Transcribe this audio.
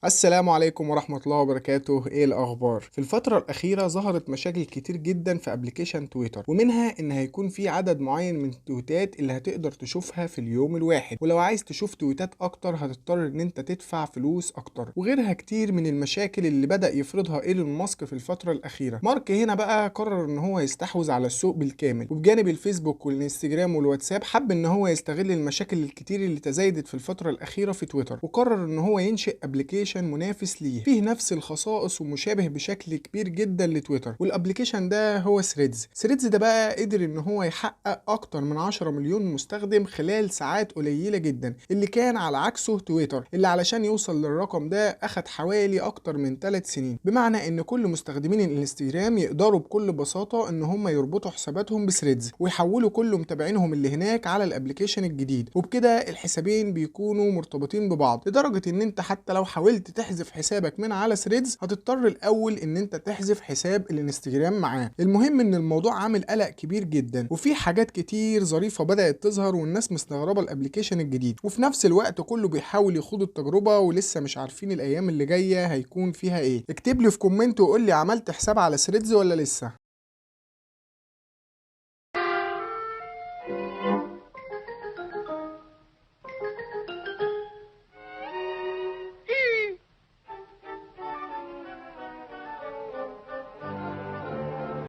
السلام عليكم ورحمة الله وبركاته. ايه الاخبار؟ في الفترة الاخيرة ظهرت مشاكل كتير جدا في application تويتر، ومنها ان هيكون في عدد معين من التويتات اللي هتقدر تشوفها في اليوم الواحد، ولو عايز تشوف تويتات اكتر هتضطر ان انت تدفع فلوس اكتر، وغيرها كتير من المشاكل اللي بدأ يفرضها ايلون ماسك في الفترة الاخيرة. مارك هنا بقى قرر ان هو يستحوذ على السوق بالكامل، وبجانب الفيسبوك والانستجرام والواتساب حب ان هو يستغل المشاكل الكتير اللي تزايدت في الفترة الاخيرة في تويتر، وقرر ان هو ينشئ application منافس ليه فيه نفس الخصائص ومشابه بشكل كبير جدا لتويتر، وال application ده هو ثريدز. ثريدز ده بقى قدر ان هو يحقق اكتر من 10 مليون مستخدم خلال ساعات قليله جدا، اللي كان على عكسه تويتر اللي علشان يوصل للرقم ده اخد حوالي اكتر من 3 سنين. بمعنى ان كل مستخدمين الانستجرام يقدروا بكل بساطة ان هم يربطوا حساباتهم بثريدز ويحولوا كل متابعينهم اللي هناك على ال application الجديد، وبكده الحسابين بيكونوا مرتبطين ببعض، لدرجة ان انت حتى لو حاولت تحذف حسابك من على ثريدز هتضطر الاول ان انت تحذف حساب الانستجرام معاه. المهم ان الموضوع عامل قلق كبير جدا، وفي حاجات كتير ظريفة بدات تظهر والناس مستغربه ال application الجديد، وفي نفس الوقت كله بيحاول يخوض التجربة ولسه مش عارفين الايام اللي جاية هيكون فيها ايه. اكتب لي في comment وقول لي عملت حساب على ثريدز ولا لسه.